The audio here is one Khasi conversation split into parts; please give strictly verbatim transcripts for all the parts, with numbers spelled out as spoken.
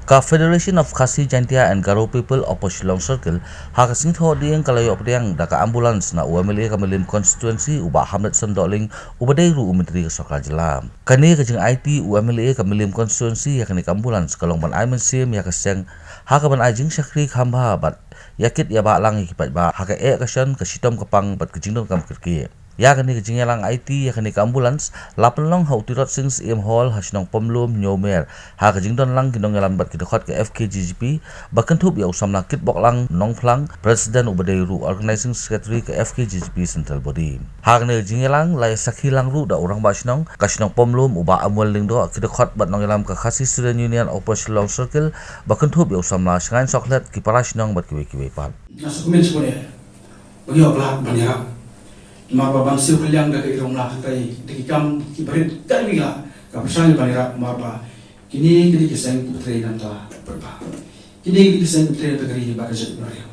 Ka Federation of Khasi Jaintia and Garo People Upper Shillong Circle ha ka sngi Thohdieng ka la ïoh pdiang da ka ambulance na u M L A ka Mylliem Constituency u Bah Hamletson Dohling uba dei ruh u Myntri ka Sorkar Jylla. Kane ka jingaiti u M L A ka Mylliem Constituency ïa kane ka ambulance ka long ban ai mynsiem ïa ka seng ha kaban ai jingshakri kham bha bad ïa kit ïa bah lang ïa ki paidbah ha ka eh ka shon, ka shitom ka pang bad ka jingdonkam kyrkieh. Ïa kane ka jingïalang aiti ïa kane ka ambulance la pynlong ha u Tirot Sing Syiem Hall ha shnong Pomlum, Hynñiewmer, ha ka jingdon lang ki nongïalam bad ki dkhot ka F K J G P, ba kynthup ïa u samla Kitboklang Nongphlang, President uba dei ruh Organizing Secretary ka F K J G P Central Body. Ha kane ka jingïalang la ïa sakhi lang ruh da u Rangbah Shnong ka shnong Pomlum u Bah Amuel Lyngdoh, ki dkhot bad nongïalam ka Khasi Student Union Upper Shillong Circle, ba kynthup ïa u samla Shngaiñ Sohkhlet, ki para shnong bad kiwei kiwei pat. Nga sngewkmen shibun ïa ba ngi hap lad ban ïarap. Namar ba ban siew kylliang da ka ïing la hangtai da ki kam ki barit ka dei la ka pyrshang ban ïarap, namar ba kine ki dei ki seng kiba trei na ka bynta ka ri, kine ki dei ki seng kiba trei na ka bynta ka ri bad ka jaitbynriew.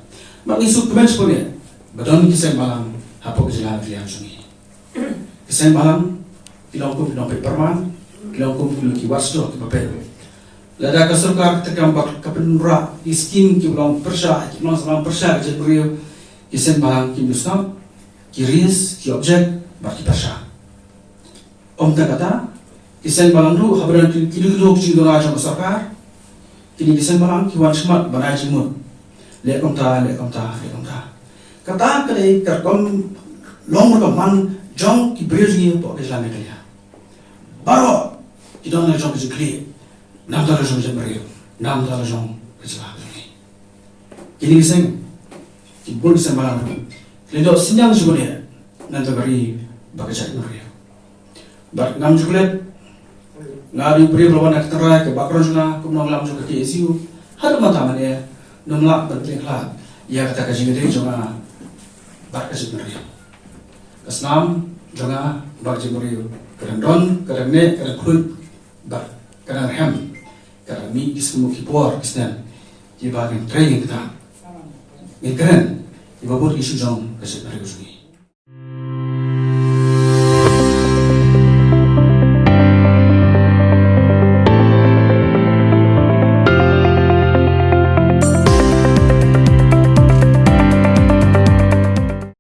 Ba ngi sngewkmen shibun ïa ba don ki seng balang hapoh ka jylla ka liang jong ngi. Ki seng balang ki long kum ki nongpeit pyrman, ki long kum ki watchdog kiba peit. Lada ka sorkar ka treikam bad ka pynrah ki skim kiba long pyrshah, kiba long sawdong pyrshah ka jaitbynriew, ki seng balang kim ju sngap, ki resist, ki object bad ki pyrshah. Ym tang kata, ki seng balang ruh haba don ki, ki duk duk jingduna jong ka sorkar, kine ki seng balang ki wan shakhmat ban ai jingmut. Leh kumta, leh kumta, leh kumta. Kata ka dei ka rukom long rukom man jong ki briew jong ngi hapoh ka jylla Meghalaya. Baroh ki don la jong ka jingkylli. Namar la jong ka jingbriew, namar la jong ka jylla jong ngi. Kine ki seng, ki bun ki seng balang ruh ki la ïoh synñiang shibun ïa na ka bynta ka ri bad ka jaitbynriew. Bad ngam ju klet, nga dei u briew ba la wan na ka tynrai ka background jong nga kum u nongïalam jong ka K S U. Haduh mynta mynne ngam lah ban pynlong khlad ïa kata ka jingïadei jong nga bad ka jaitbynriew. Ka snam jong nga bad ka jaitbynriew ka dang don, ka dang neh, ka dang khluit bad ka dang rhem. Ka dang mih ki snem, ki por, ki snem kiba ngin trei, ngin ktah, ngin kren ïa ba bun ki issue jong ka jaitbynriew jong ngi.